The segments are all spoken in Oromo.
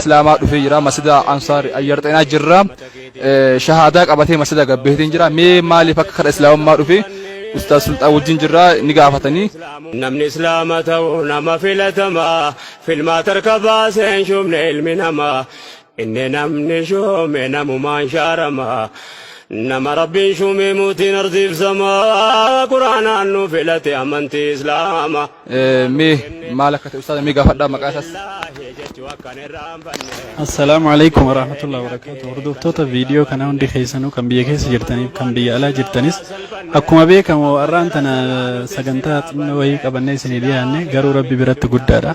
Islaamaa dhufee jira. Masjida Ansaar Ayyar Xeenaa jirra. Shahaadaa qabatee masjida gabbeetiin jira. Mee maaliif akka kara Islaamummaa dhufe Ustaaz Sulxaan wajjin jirra ni gaafatanii. Namni Islaama ta'u nama filatama filmaata harka baaseen shuumne ilmi namaa inni namni shuume namumaan shaarama nama rabbiin shuume mootiin ardiif samaa quraanaan nu filate amantii Islaama. Mee maal akka ta'e ustaaza mee gaafadhaa maqaa isaas. Assalaamu alaikum warahmatullahi wabarakatuh. Hordoftoota viidiyoo kanaa hundi keessanuu kan biyya keessa jirtaniif kan biyya alaa jirtanis akkuma beekamu har'aan tana sagantaa xinnoo wayii qabannee isinii dhiyaanne garuu rabbi biratti guddaadha.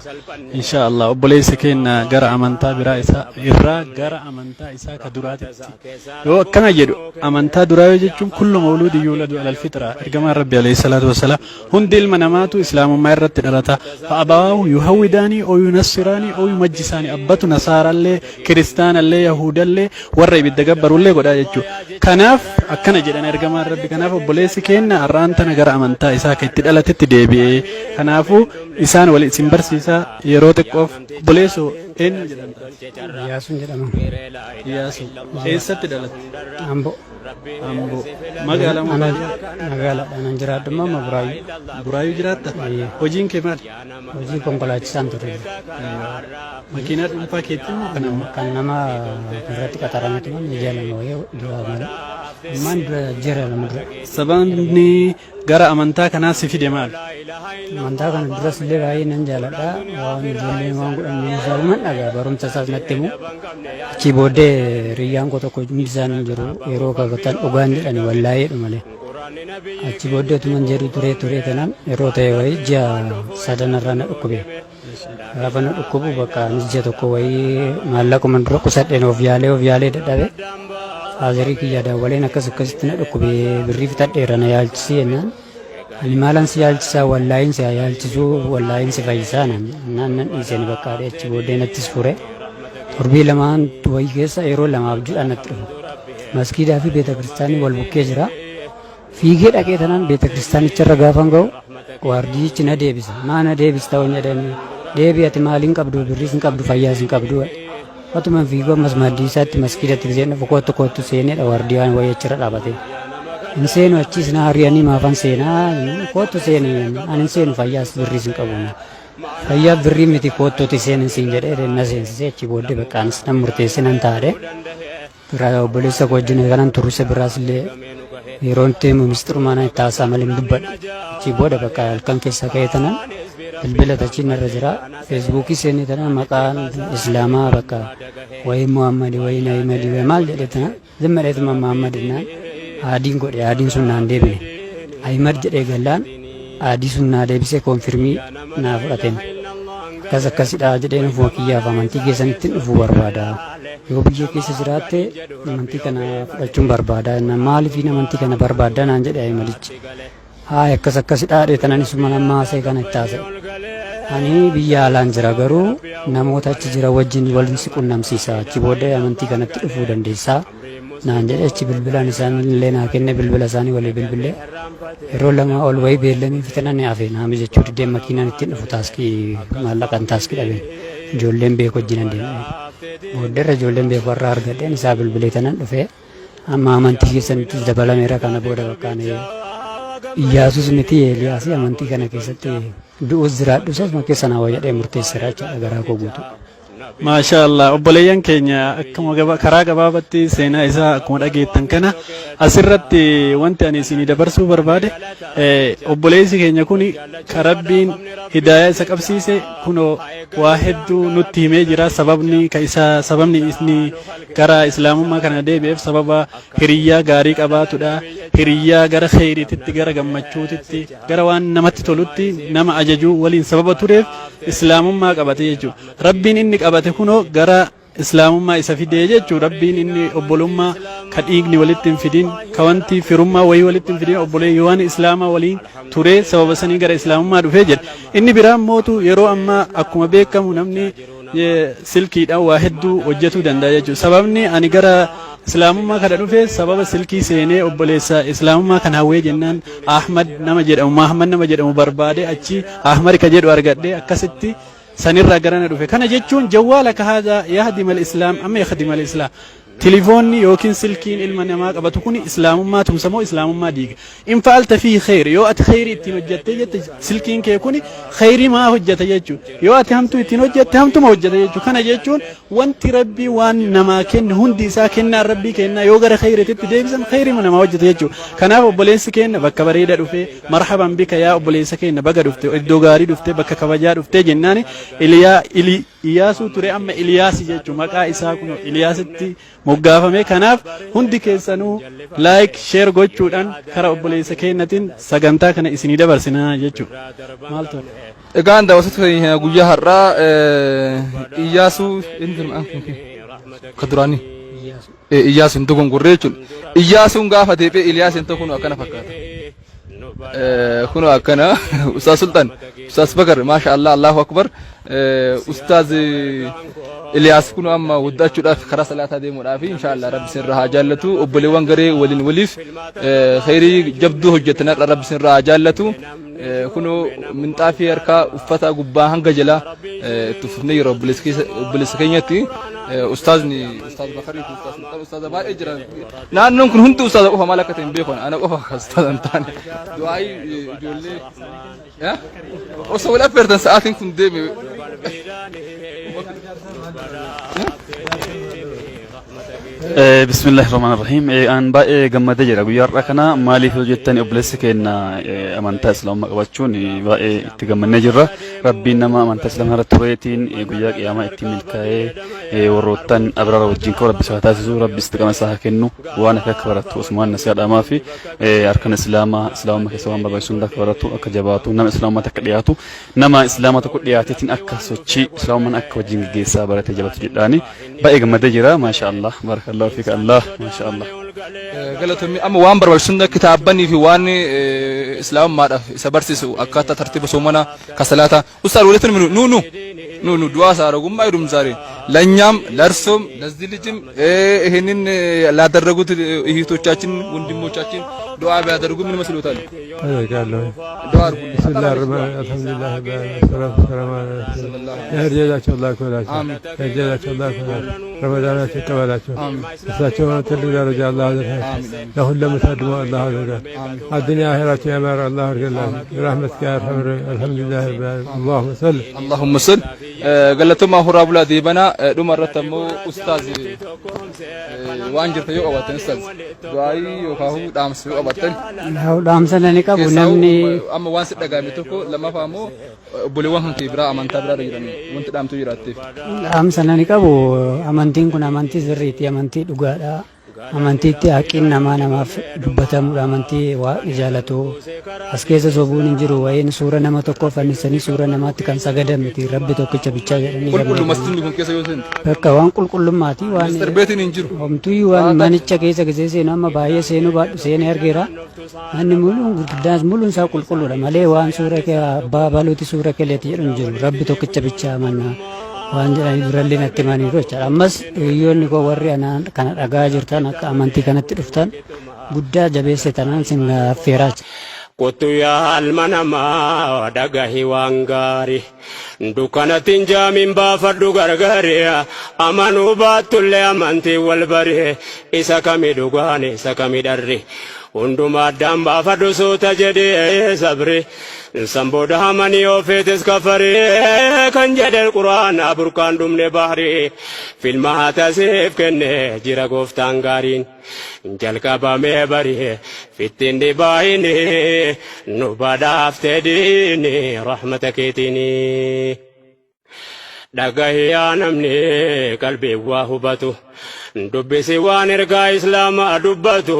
Insha Allah obboleessa keenya gara amantaa biraa isaa irraa gara amantaa isaa ka duraatitti yoo akkana jedhu amantaa duraa yoo jechuun kullu mawluudi yuuladu alal fitra ergamaan rabbi alayhi salaatu wassalaam Hundi ilma namaatu islaamummaa irratti dhalata. Fa'abawaahu yuhawwidaanii oo yunassiraanii oo yumajjisaanii abbatu nasaarallee kiristaanallee yahuudallee warra ibidda gabbarullee godhaa jechuudha. Kanaaf akkana jedhan ergamaan rabbi kanaaf obboleessi keenna har'aan tana gara amantaa isaa akka itti dhalatetti deebi'ee kanaafuu isaan wal isin barsiisaa yeroo xiqqoof obboleessoo eenyu jedhamta? Iyyaasuun jedhama. Iyyaasuu eessatti dhalatte? Ambo. Amboo. Magaalaa moo baadiyyaa? Magaalaadha. Nan jiraadhu immoo amma Buraayyuu. Buraayyuu jiraatta? Hojiin kee maali? Hojii konkolaachisaan ture. Makiinaa dhuunfaa keetti moo kan namaa? Kan nama irratti qaxarametu ji'a 2 wayii dura malee. Ammaan dura ji'a 2 dura. Sababni gara amantaa kanaa si fide maali? Amantaa kana duras illee baay'ee nan jaaladha. Waan ijoolleen waan godhan isaanuman dhagaa barumsa isaas natti himu. Achii booddee hiriyyaan koo tokko hundi isaanii hin jiru yeroo kakatan dhugaan jedhani wallaahee jedhu malee. Achi booddee utuman jedhu turee turee kanaan yeroo ta'e wayii ji'a sadanarraa na dhukkube. Gaafa na dhukkubu bakka anis ji'a tokko wayii maallaquma dura qusadheen of yaalee of yaalee dadhabe. Faazarii kiyya daawwaleen akkas akkasitti na dhukkube birrii fixadheera na yaalchisii jennaan. Ani maalan si yaalchisaa wallaahin si haa yaalchisuu wallaahin si fayyisaa naan jedhe. Naan nan dhiiseen bakka haadha achi booddee nattis fure. Torbii lamaan wayii keessa yeroo lamaaf ji'a natti dhufe. Maskiidaa fi beeta kiristaanii wal bukkee jira. Fiigee dhaqee tanaan beeta kiristaanicharra gaafan ga'u waardiyyichi na deebisa. Maa na deebista waan jedhanii deebi ati maaliin qabdu birriis hin qabdu fayyaas hin qabdu. Atuman fiiguu ammas maaddii isaatti maskiidatti giseen dhufu koottu koottu seeneedha waardiyaan wayii achirra dhaabatee. Hin seenu achiis na ari'anii maafan seenaa koottu seeni ani hin seenu fayyaas birriis hin qabu. Fayyaa birrii miti koottuuti seenin siin jedhee na seensisee achi booddee bakka anis nan murteesse nan taa'e. Biraa obboleessa koo wajjin kanan turuse biraas illee yeroo itti himu misxirumaa nan itti haasa'a malee hin dubbadhu. Achii booda bakka halkan keessa ka'ee tanan bilbila tachiin narra jira. Feesbuukii seenee tanan maqaan Islaamaa bakka wayii Muhammad wayii Nahimadi wayii maal jedhee tanan zimma jedheetuma Muhammad jennaan aadiin godhe aadiin sun naan deebine. Ahimad jedhee gallaan aadii sun naa deebisee koonfirmii naa fudhateen. Akkas akkasidha jedheen ofuma kiyyaaf amantii keessanitti dhufuu barbaada. Yoo biyya keessa jiraatte amantii kana fudhachuun barbaada. Maaliif amantii kana barbaadda naan jedhe Ahimadichi. Haay akkas akkasidha jedhee tanan isuma nama haasa'e kana itti haasa'e. Ani biyya alaan jira garuu namoota achi jira wajjin wal si qunnamsiisa. Achi booda amantii kanatti dhufuu dandeessaa. Naan jedhe achi bilbilaan isaan illee naa kenne bilbila isaanii walii bilbilee yeroo lama ol wayii beellamii fixan ani hafe naa mijachuu diddeen makiinaan ittiin dhufu taaskii maallaqaan taaskii dhabeen ijoolleen beeku wajjin adeemne. Booddeerra ijoolleen beeku har'a argadheen isaa bilbilee tanan dhufee amma amantii keessanittis dabalameera kana booda bakka ani Iyyaasus miti Eeliyaasii amantii kana keessatti du'us jiraadhus asuma keessa naa wayya jedhee murteesseera jechuudha garaa koo guutuu. Maashaa Allah obboleeyyan keenya akkuma karaa gabaabatti seenaa isaa akkuma dhageettan kana asirratti wanti ani isinii dabarsuu barbaade obboleessi keenya kun ka rabbiin hidaayaa isa qabsiise kunoo waa hedduu nutti himee jira sababni ka isa sababni inni gara islaamummaa kana deebi'eef sababa hiriyyaa gaarii qabaatudha hiriyyaa gara kheyriititti gara gammachuutitti gara waan namatti tolutti nama ajajuu waliin sababa tureef islaamummaa qabate jechuudha. Rabbiin inni qabate kunoo gara islaamummaa isa fidee jechuu rabbiin inni obbolummaa ka dhiigni walitti hin fidin ka wanti firummaa wayii walitti hin fidin obboleeyyiwwan islaamaa waliin turee sababa sanii gara islaamummaa dhufee jedhe inni biraan mootu yeroo ammaa akkuma beekamu namni silkiidhaan waa hedduu hojjetuu danda'a jechuudha sababni ani gara islaamummaa kana dhufe sababa silkii seenee obboleessa islaamummaa kana hawwee jennaan Ahmad nama jedhamu Mahamad nama jedhamu barbaade achi Ahmad ka jedhu argadhe akkasitti Sanirraa garana dhufe. Kana jechuun jawwaala ka haadha yahdimal islaam amma yakhdimal islaam. Tilifoonni yookiin silkiin ilma namaa qabatu kuni islaamummaa tumsa moo islaamummaa diiga? In fa'alta fiihi kheyr, yoo ati kheyrii ittiin hojjattee jette silkiin kee kuni kheyrii maa hojjata jechuu. Yoo ati hamtuu ittiin hojjatte hamtuma hojjata jechuu. Kana jechuun wanti Rabbii waan namaa kenne hundi isaa kennaan Rabbii kennaa yoo gara kheyriititti deebisan kheyriima namaa hojjata jechuu. Kanaaf obboleessi keenna bakka bareeda dhufee marhaban bika yaa obboleessa keenna baga dhufte iddoo gaarii dhufte bakka kabajaa dhuftee jennaani Iliyaa Ili Iyaasuu ture amma Iliyaasi jechuun maqaa isaa kun Iliyaasitti moggaafame. Kanaaf hundi keessanuu like share gochuudhaan kara obboleessa keennatiin sagantaa kana isinii dabarsina jechuudha. Maaltu Egaan daawwattoota keenya guyyaa har'aa Iyyaasuu inni maqaan kun ka duraanii Iyyaasu hin dogongorree jechuudha. Iyyaasuun gaafa deebi'ee Iliyaas hin ta'u kun akkana fakkaata. Kun akkana Ustaaz Sultan, Ustaaz Bakar, maasha Allah, Allahu Akbar. Ustaaz Iliyaas kun amma wuddachuudhaaf karaa salaataa deemuudhaaf insha Allah Rabbi isinirraa haa jaallatu. Obboleewwan garee waliin waliif kheyrii jabduu hojjetan har'a Rabbi isinirraa haa jaallatu. Kunoo minxaafii harkaa uffata gubbaa hanga jalaa itti uffifnee yeroo obboleessa keenyatti ustaazni ustaaz Bakarii fi ustaaz Sultan ustaaza baay'ee jiran. Naannoon kun hundi ustaaza qofa maal akka ta'e hin beeku ana qofa akka ustaaza hin taane. Du'aayii ijoollee osoo wal affeertan sa'aatiin kun deeme. Bismillaahi Rahmaan Rahiim. An baay'ee gammadee jira guyyaa har'aa kana maaliif yoo jettani obboleessi keenya amantaa islaamummaa qabachuun baay'ee itti gammannee jirra. Rabbiin nama amantaa islaamaa irra tureetiin guyyaa qiyaamaa ittiin milkaa'ee warroottan abraara wajjin ka'u rabbi isaa taasisu rabbi istiqama isaa haa kennu waan akka akka baratu osumaan nasihaa dhaamaa fi harkan islaamaa islaamummaa keessa waan barbaachisu hunda akka baratu akka jabaatu nama islaamummaatti akka dhiyaatu nama islaama tokko dhiyaateetiin akka sochii islaamummaan akka wajjin geggeessaa baratee jabatu jedhaani baay'ee gammadee jira maasha Allah barakallahu fiika Allah maasha Allah. Galatoomii amma waan barbaachisu hunda kitaabbanii fi waan islaamummaadhaaf isa barsiisu akkaataa tartiiba soomana ka salaataa ustaad walitti nu nu nu nu nu du'aa isaa rogummaa idum zaare ለእኛም ለእርሶም ለዚህ ልጅም ይህንን ላደረጉት እህቶቻችን ወንድሞቻችን ዱዓ ቢያደርጉ ምን መስሎታል? አደርጋለሁ። ዱዓ አድርጉልኝ። ብስሚላህ ረህማን አልሐምዱሊላህ ሰላቱ ሰላም አላ ረሱሊላህ። የህርጀዛቸው አላህ ይክፈላቸው። የህርጀዛቸው አላህ ይክፈላቸው። ረመዳናቸው ይቀበላቸው። እሳቸው ትልቅ ደረጃ አላህ አድርሳቸው። ለሁሉ ለምታድሞ አላህ አድርጋቸው። አዱንያ አኺራቸው ያማረ አላህ አድርግላቸው። برحمتك يا أرحم الراحمين الحمد لله رب العالمين اللهم صل اللهم صل galatoomaa horaa bulaa deebanaa dhuma irratti ammoo ustaaz waan jirtan yoo qabaattan ustaaz du'aayii yookaan dhaamsa yoo qabaattan Dhaamsa nani qabu namni amma waan si dhagahame tokko lammaffaa ammoo obboleewwan kan kee biraa amantaa biraa jiran wanti dhaamtu jiraatteef. Dhaamsa nani qabu amantiin kun amantii sirriiti amantii dhugaadha. Amantiitti haqiin namaa namaaf dubbatamudha. Amantii waaqni jaalatu. As keessa sobuun hin jiru. Waa'een suura nama tokkoo fannisanii suura namaatti kan sagadan miti. Rabbi tokkicha bichaa jedhanii kan Qulqullu beekan. masjidni kun keessa yoo seente. Bakka waan qulqullummaati. Waan Minister beetiin hin jiru. Homtuyyuu waan manicha keessa gisee seenu amma baay'ee seenuu baadhu seenee argeera. Manni muluun gurguddaan muluun isaa qulqulluudha malee waan suura kee abbaa baluuti suura keleeti jedhu hin jiru. Rabbi tokkicha bichaa amanna waan jedhanii durallee natti himaniiru jechaadha. Ammas hiriyoonni koo warri anaan kana dhagaa jirtan akka amantii kanatti dhuftan guddaa jabeesse tanaan sin affeeraa jira. Kottu yaa ilma namaa dhagahi waan gaari dukkanatti hin jaamin baafadhu gargaari amanuu baattullee amantiin wal bari isa kami dhugaan isa kami dharri hunduma addaan baafadhu suuta jedhee sabri san booda amanii yoo feetes kafari kan jedhe quraana burqaan dhumne bahri filmaata siif kenne jira gooftaan gaariin. Jalqabamee bari fittiin dhibaayini nu badhaafte diini rahmata keetiini. Dhagahi yaa namni qalbiin waa hubatu dubbisi waan ergaa islaamaa dubbatu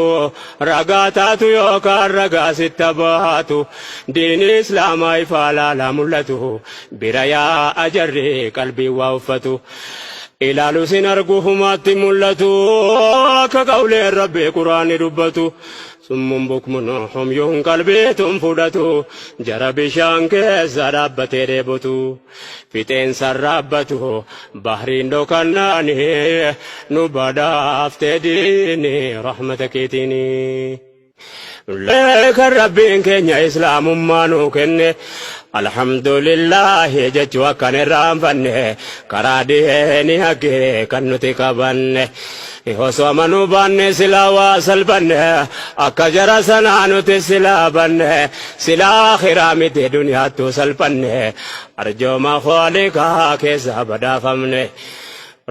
ragaa taatu yookaan ragaa sitta baatu diini islaamaa ifaa laalaa mul'atu bira yaa ajarri qalbiin waa uffatu. Ilaalu sin argu humaatti mul'atu akka qawleen rabbii quraanni dubbatu summun bukmun humyuun qalbiitun fudhatu jara bishaan keessa dhaabbatee dheebotu fixeensa raabbatu bahriin dhokannaani nu badhaaftee diini rahmata keetiini. Kan Rabbiin keenya islaamummaa nuu kenne Alhamdulillaahi jechuu akkan irraanfanne karaa diinii haqqii kan nuti qabanne. Osoo amanuu baanne silaa waa salphanne akka jara sanaa nuti silaa banne silaa akhiraa miti duniyaattuu salphanne arjooma khaaliqaa keessaa badhaafamne.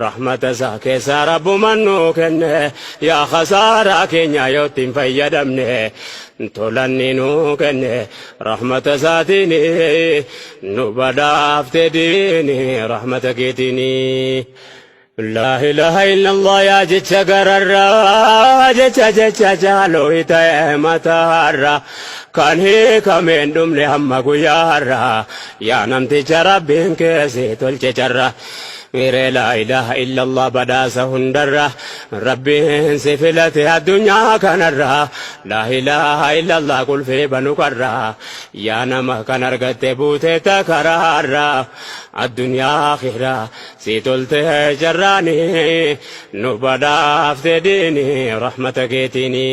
Rahmata isaa keessaa Rabbuman nuu kenne yaa khasaaraa keenya yoo itti hin fayyadamne tolanni nuu kenne rahmata isaatiin nu badhaafte diini rahmata keetiini. Laa ilaaha illallah yaa jecha gararraa jecha jecha jaaloo ta'e mataarra kan hiikameen dhumne hamma guyyaa har'aa yaa namticha Rabbiin keessi tolche carra. Miree laa ilaaha illallah badhaasa hundarra Rabbiin si filate addunyaa kanarra laa ilaaha illallah qulfii banu karra yaa nama kan argatte buute takaraarra addunyaa akhiraa si tolte jarraani nu badhaafte diini rahmata keetiini.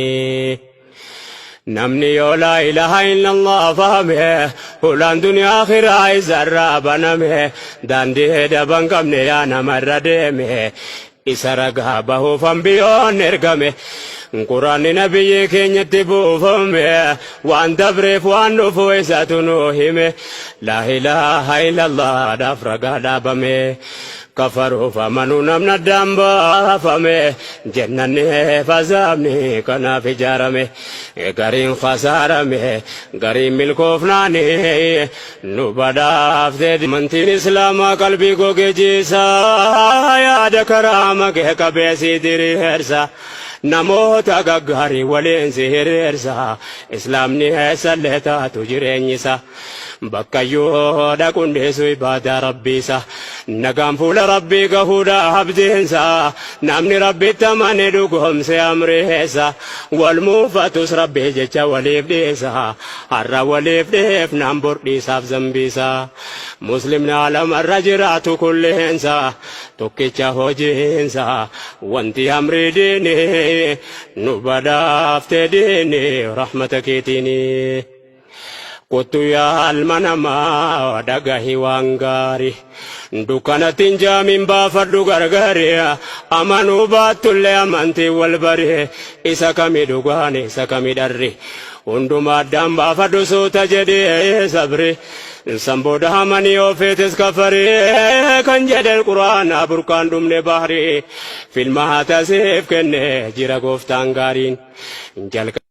Namni yoo laa ilaaha illallah fahame hulaan duniyaa akhiraa isarraa baname daandii daban qabne yaa namarra deeme isa ragaa bahuuf ambiyoon ergame quraanni nabiyyi keenyatti buufame waan dabreef waan dhufu isatu nu hime laa ilaaha illallah dhaaf ragaa dhaabame Kafaruuf amanuu namni addaan baafame jennanni azaabni kanaaf ijaarame gariin khasaarame gariin milkoofnaani nu badhaafte amantiin islaamaa qalbii goge jiisa yaada karaa magee qabeesii diriirsa namoota gaggaarii waliin si hiriirsa islaamni eessallee taatu jireenyisa. Bakkayyuu dhaquun dhiisu ibaadaa Rabbiisa. Nagaan fuula Rabbii gahuudha abdiinsa. Namni Rabbitti amane dhugoomse amriisa. Wal muufatus Rabbii jecha waliif dhiisa. Har'a waliif dhiifnaan bor dhiisaaf zambiisa. Muslimni aalamarra jiraatu kulleensa. Tokkicha hojiinsa. Wanti amrii diinii nu badhaafte diinii rahmata keetiini. Kottu yaa ilma namaa dhagahi waan gaari. Dukkanatti hin jaamin baafadhu gargaari. Amanuu baattullee amantii wal bari. Isa kami dhugaan isa kami dharri. Hundumaa addaan baafadhu suuta jedhee sabri. San booda amanii yoo feetes kafari. Kan jedhe quraana burqaan dhumne bahri. Filmaata siif kenne jira gooftaan gaariin. Jalqaba.